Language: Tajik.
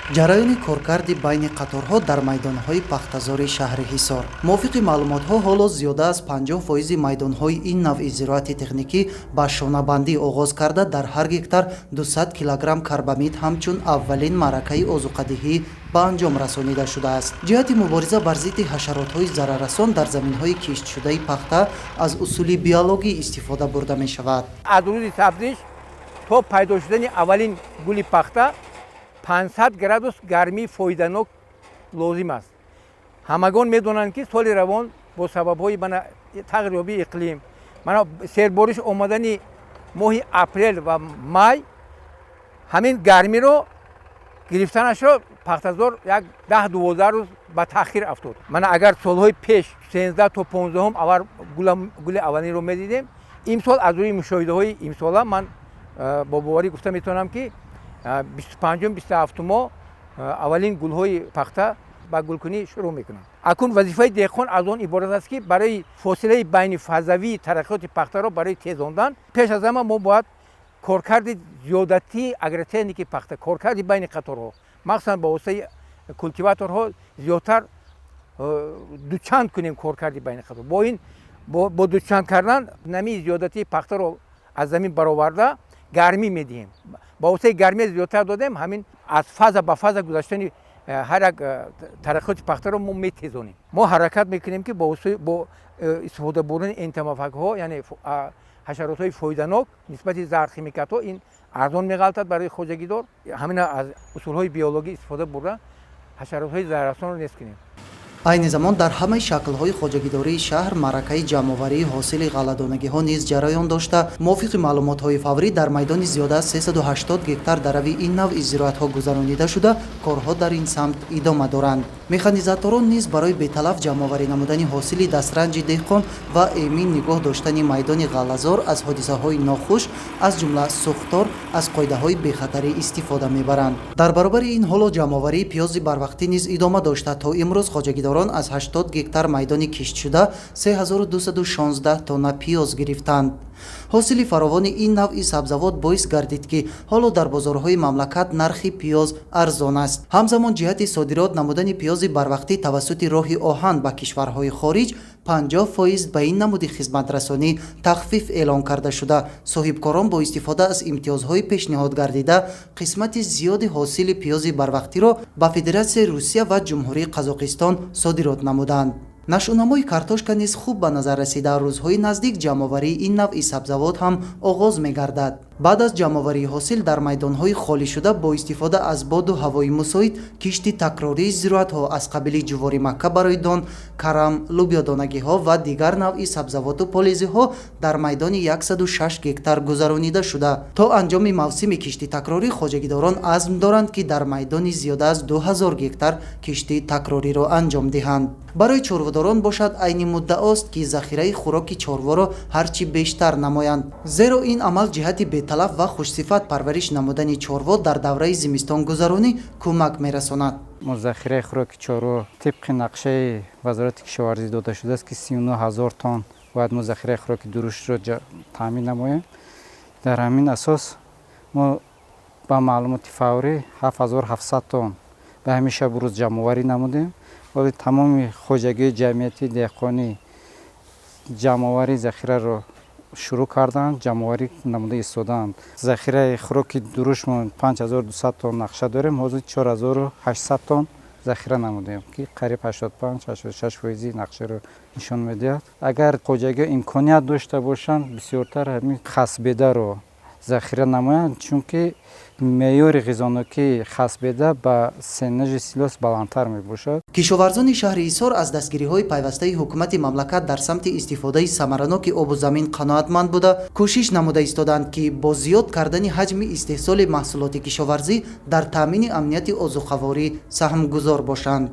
Ҷараёни коркарди байни қаторҳо дар майдонҳои пахтазори шаҳри Ҳисор. Мувофиқи маълумотҳо, ҳоло зиёда аз 50 фоизи майдонҳои ин навъи зироати техникӣ ба шонабандӣ оғоз карда, дар ҳар гектар 200 килограмм карбамид ҳамчун аввалин маъракаи озуқадиҳӣ ба анҷом расонида шудааст. Ҷиҳати мубориза бар зидди ҳашаротҳои зараррасон дар заминҳои киштшудаи пахта аз усули биологӣ истифода бурда мешавад. Аз рӯзи сабзиш то пайдо шудани аввалин гули пахта 500 градус гармии фоиданок лозим аст. Ҳамагон медонанд, ки соли равон бо сабабҳои мана тағйирёбии иқлим, мана сербориш омадани моҳи апрел ва май, ҳамин гармиро гирифтанашро пахтазор як 10-12 рӯз ба таъхир афтод. Мана агар солҳои пеш 13 то 15-ум аввал гули аввалинро медидем, имсол аз рӯи мушоҳидаҳои имсола ман бо боварӣ гуфта метавонам, ки 25-ум, 27-умо аввалин гулҳои пахта ба гулкунӣ шурӯъ мекунанд. Акнун вазифаи деҳқон аз он иборат аст, ки барои фосилаи байни фазавии тараққиёти пахтаро барои тезондан пеш аз ҳама мо бояд коркарди зиёдатии агротехники пахта, коркарди байни қаторҳо, махсусан ба воситаи култиваторҳо зиёдтар дучанд кунем коркарди байни қатор. Бо ин бо дучанд кардан намии зиёдатии пахтаро аз замин бароварда, гармӣ медиҳем. Ба воситаи гармии зиёдтар додем, ҳамин аз фаза ба фаза гузаштани ҳар як тараққиёти пахтаро мо метезонем. Мо ҳаракат мекунем, ки бо истифода бурдани энтомофагҳо, яъне ҳашаротҳои фоиданок, нисбати зархимикатҳо ин арзон меғалтад барои хоҷагидор. Ҳамина аз усулҳои биологӣ истифода бурда, ҳашаротҳои зараррасонро нест кунем. Айни замон дар ҳамаи шаклҳои хоҷагидории шаҳр маъракаи ҷамъоварии ҳосили ғалладонагиҳо низ ҷараён дошта, мувофиқи маълумотҳои фаврӣ, дар майдони зиёда аз 380 гектар дарави ин навъи зироатҳо гузаронида шуда, корҳо дар ин самт идома доранд. Механизаторон низ барои беталаф ҷамъоварӣ намудани ҳосили дастранҷи деҳқон ва эмин нигоҳ доштани майдони ғаллазор аз ҳодисаҳои нохуш, аз ҷумла сӯхтор, аз қоидаҳои бехатарӣ истифода мебаранд. Дар баробари ин, ҳоло ҷамъоварии пиёзи барвақтӣ низ идома дошта, то имрӯз хоҷагидорон аз 80 гектар майдони киштшуда 3216 тонна пиёз гирифтанд. Ҳосили фаровони ин навъи сабзавот боис гардид, ки ҳоло дар бозорҳои мамлакат нархи пиёз арзон аст. Ҳамзамон, ҷиҳати содирот намудани пиёзи барвақтӣ тавассути роҳи оҳан ба кишварҳои хориҷ 50 фоиз ба ин намуди хизматрасонӣ тахфиф эълон карда шуда, соҳибкорон бо истифода аз имтиёзҳои пешниҳод гардида қисмати зиёди ҳосили пиёзи барвақтиро ба Федератсияи Русия ва Ҷумҳурии Қазоқистон содирот намуданд. Нашъунамои картошка низ хуб ба назар расида, рӯзҳои наздик ҷамъоварии ин навъи сабзавот ҳам оғоз мегардад. Баъд аз ҷамъоварии ҳосил дар майдонҳои холишуда бо истифода аз боду ҳавои мусоид кишти такрории зироатҳо аз қабили ҷуворимакка барои дон, карам, лӯбиёдонагиҳо ва дигар навъи сабзавоту полезиҳо дар майдони 106 гектар гузаронида шуда, то анҷоми мавсими кишти такрорӣ хоҷагидорон азм доранд, ки дар майдони зиёда аз 2000 гектар кишти такрориро анҷом диҳанд. Барои чорводорон бошад, айни муддаост, ки захираи хӯроки чорворо ҳарчи бештар намоянд, зеро ин амал ҷиҳати беталаф ва хушсифат парвариш намудани чорво дар давраи зимистонгузаронӣ кӯмак мерасонад. Мо захираи хӯроки чорво тибқи нақшаи Вазорати кишоварзӣ дода шудааст, ки 39 000 тонн бояд мо захираи хӯроки дуруштро таъмин намоем. Дар ҳамин асос мо ба маълумоти фаврӣ 7700 тонн ба ҳамин шабу рӯз ҷамъоварӣ намудем. Вале тамоми хоҷагии ҷамъиятии деҳқонӣ ҷамъоварии захираро шурӯъ карданд, ҷамъоварӣ намуда истодаанд. Захираи хӯроки дурушмон 5200 тонн нақша дорем, ҳозир 4800 тонн захира намудем, ки қариб 85-86 фоизи нақшаро нишон медиҳад. Агар хоҷагиҳо имконият дошта бошанд, бисёртар ҳамин хасбедаро захира намоянд, чунки меъёри ғизонокии хасбеда ба сенажи силос баландтар мебошад. Кишоварзони шаҳри Ҳисор аз дастгириҳои пайвастаи ҳукумати мамлакат дар самти истифодаи самараноки обу замин қаноатманд буда, кӯшиш намуда истодаанд, ки бо зиёд кардани ҳаҷми истеҳсоли маҳсулоти кишоварзӣ дар таъмини амнияти озуқаворӣ саҳмгузор бошанд.